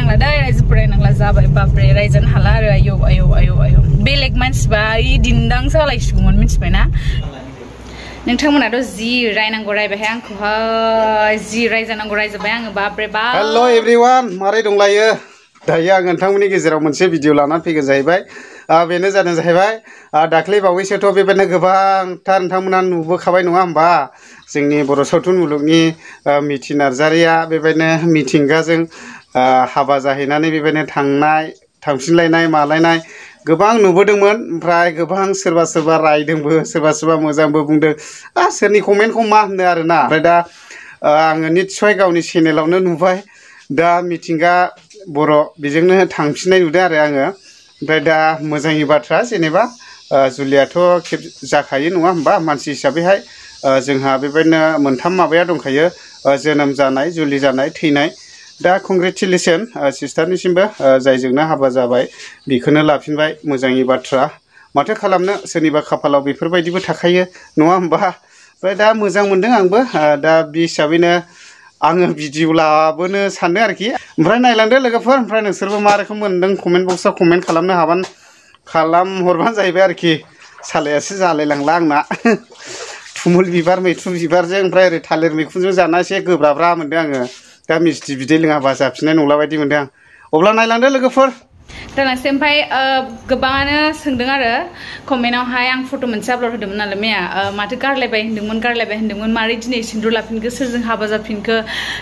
फरायनांला दा रायजो फरायनांला जाबाय बाब्रे रायजोन हाला आरो आयौ आयौ आयौ आयौ बेलेग मानसिबा दिन्दां जालायसिगौमोन मिथिबायना नोंथांमोनाथ' जि रायनांगौ रायबायहाय आंखौहाय जि रायजानांगौ रायजाबाय आङो बाब्रे बा हेलो एवरीवन मारै दंलायो दायो आं नोंथांमोननि गेजेराव मोनसे भिडिअ लानानै फैगोन जाहैबाय बेनो जादों जाहैबाय दाख्लै बावैसोथ' बेबायदिनो गोबांथार नोंथांमोना नुबोखाबाय नङा होमबा जोंनि बर' सावथुन मुलुगनि मिथि नार्जारिया बेबायदिनो मिथिंगाजों हाबा जाहैनानै बेबायदिनो थांफिनलायनाय मालायनाय गोबां नुबोदोंमोन ओमफ्राय गोबां सोरबा सोरबा रायदोंबो सोरबा मोजांबो बुंदों सोरनि कमेन्टखौ मा होननो आरोना ओमफ्राय दा आङो निस्सय गावनि चेनेलावनो नुबाय दा मिथिंगा बर' बेजोंनो थांफिननाय नुदों आरो आङो ओमफ्राय दा मोजांनि बाथ्रा जेनेबा जुलियाथ' खेब जाखायो नङा होमबा मानसि हिसाबैहाय जोंहा बेबायदिनो मोनथाम माबाया दंखायो जोनोम जानाय जुलि जानाय थैनाय दा कंग्रेचुलेसन सिस्टारनिसिमबो जायजोंनो हाबा जाबाय बेखौनो लाफिनबाय मोजांनि बाथ्रा माथो खालामनो सोरनिबा खाफालाव बेफोरबायदिबो थाखायो नङा होमबा ओमफ्राय दा मोजां मोनदों आंबो दा बे हिसाबैनो आङो भिडिअ लाबोनो सानदों आरोखि ओमफ्राय नायलांदो लोगोफोर ओमफ्राय नोंसोरबो मा रोखोम मोनदों कमेन्ट बक्सआव कमेन्ट खालामनो खालामहरबानो जाहैबाय आरोखि सालायासो जालायलांला आंना थुमुल बिबार मैथ्रु बिबारजों ओमफ्राय ओरै थालिर मैखुनजों जाना एसे गोब्राब्रा मोनदों आङो दा मिस्थि बिदै लोङाबा जाफिननाय नंला बायदि मोनदों आं अब्ला नायलांदो लोगोफोर दानासै ओमफ्राय गोबाङानो सोंदों आरो कमेन्टआवहाय आं फट' मोनसे आपल'ड होदोंमोन नालाय मैया माथो गारलायबाय होनदोंमोन मारै दिनै सिन्दुर लाफिनखो सोरजों हाबा जाफिनखो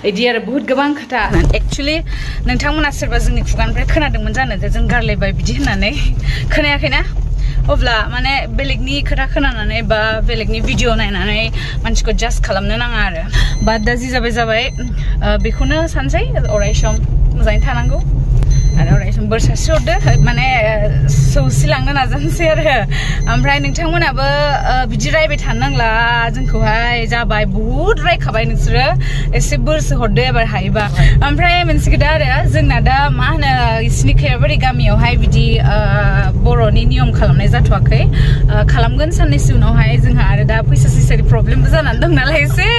बिदि आरो बुहुत गोबां खोथा एक्चुवेलि नोंथांमोना सोरबा जोंनि खुगानिफ्राय खोनादोंमोन जानो जे जों गारलायबाय बिदि होननानै खोनायाखैना अब्ला माने बेलेगनि खोथा खोनानानै बा बेलेगनि भिडिअ नायनानै मानसिखौ जाज खालामनो नाङा आरो बाट दा जि जाबाय बेखौनो सानसै अराय सम मोजाङै थानांगौ आरो अराय सम बोर सारस्रि हरदो माने सौसिलांनो नाजानोसै आरो ओमफ्राय नोंथांमोनाबो बिदि रायबाय थानो नांला जोंखौहाय जाबाय बुहुत रायखाबाय नोंसोरो एसे बोरसो हरदो एबार हायोबा ओमफ्राय मोनसे खोथा आरो जोंना दा मा होनो इसिनि खैराबारि गामियावहाय बिदि बर'नि नियम खालामनाय जाथ'वाखै खालामगोन साननैसो उनावहाय जोंहा आरो दा फैसा सैसानि प्रब्लेमबो जानानै दं नालाय एसे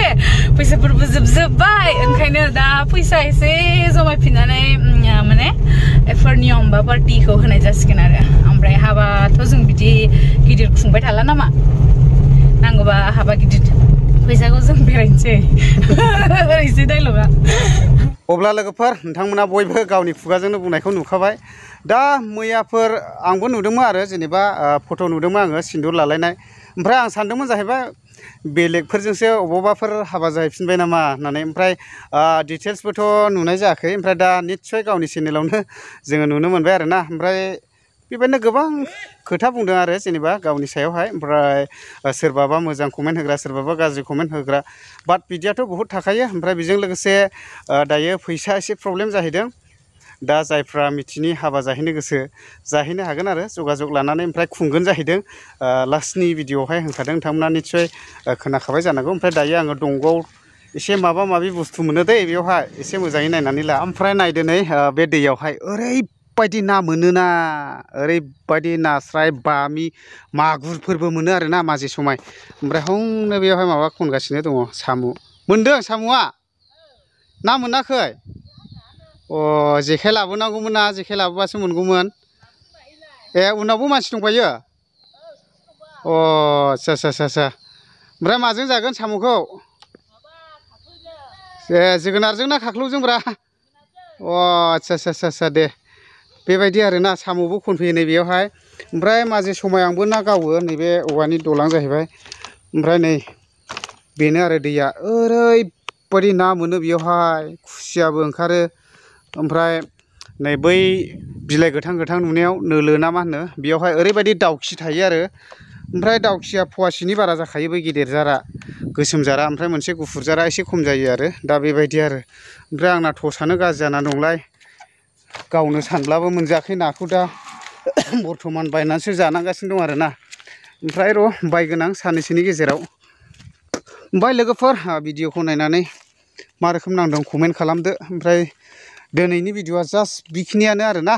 फैसाफोरबो जोबजोब्बाय ओंखायनो दा फैसा एसे जमायफिननानै माने एफोर नियम बा पार्टिखौ होनाय जासिगोन आरो ओमफ्राय हाबाथ' जों बिदि गिदिर खुंबाय थाला नामा नांगौबा हाबा गिदिर फैसाखौ जों बेरायनोसै ओरैसो डायलगा अब्ला लोगोफोर नोंथांमोना बयबो गावनि खुगाजोंनो बुंनायखौ नुखाबाय दा मैयाफोर आंबो नुदोंमोन आरो जेनेबा फट' नुदोंमोन आङो सिन्दुर लालायनाय ओमफ्राय आं सानदोंमोन जाहैबाय बेलेगफोरजोंसो अबावबाफोर हाबा जाहैफिनबाय नामा होननानै ओमफ्राय डिटेल्सबोथ' नुनाय जायाखै ओमफ्राय दा निस्सय गावनि चेनेलावनो जोङो नुनो मोनबाय आरोना ओमफ्राय बेबायदिनो गोबां खोथा बुंदों आरो जेनेबा गावनि सायावहाय ओमफ्राय सोरबाबा मोजां कमेन्ट होग्रा सोरबाबा गाज्रि कमेन्ट होग्रा बाट बिदियाथ' बहुद थाखायो ओमफ्राय बेजों लोगोसे दायो फैसा एसे प्रब्लेम जाहैदों दा जायफ्रा मिथिनि हाबा जाहैनो गोसो जाहैनो हागोन आरो जगाजग लानानै ओमफ्राय खुंगोन जाहैदों लास्टनि भिडिअआवहाय होनखादों नोंथांमोना निस्सय खोनाखाबाय जानांगौ ओमफ्राय दायो आङो दंग'आव एसे माबा माबि बुस्थु मोनो दै बेयावहाय एसे मोजाङै नायनानै ला ओमफ्राय नायदो नै बे दैयावहाय ओरैबायदि ना मोनोना ओरैबायदि नास्राय बामि मागुरफोरबो मोनो आरोना माजे समाय ओमफ्राय हंनो बेयावहाय माबा खनगासिनो दङ साम' मोनदों साम'आ ना मोनाखै जेखाइ लाबोनांगौमोन ना जेखाइ लाबोबासो मोनगौमोन उनावबो मानसि दंफायो आच्छा ओमफ्राय माजों जागोन साम'खौ जोगोनारजों ना खाख्लौजोंब्रा आच्छा दे बेबायदि आरोना साम'बो खनफैयो नै बेयावहाय ओमफ्राय माजे समाय आंबो ना गावो नैबे औवानि दलां जाहैबाय ओमफ्राय नै बेनो आरो दैया ओरैबायदि ना मोनो बेयावहाय खुसियाबो ओंखारो ओमफ्राय नै बै बिलाइ गोथां नुनायाव नोलो ना मा होनो बेयावहाय ओरैबायदि दाउखि थायो आरो ओमफ्राय दाउखिया फवासेनि बारा जाखायो बै गेदेर जारा गोसोम जारा ओमफ्राय मोनसे गुफुर जारा एसे खम जायो आरो दा बेबायदि आरो ओमफ्राय आंना टसानो गाज्रि जाना दंलाय गावनो सानब्लाबो मोनजायाखै नाखौ दा बर्थमान बायनानैसो जानांगासिनो दं आरोना ओमफ्राय र' बायगोन आं साननैसोनि गेजेराव ओमफ्राय लोगोफोर भिडिअखौ नायनानै मा रोखोम नांदों कमेन्ट खालामदो ओमफ्राय दिनैनि भिडिअआ जास्ट बेखिनियानो आरोना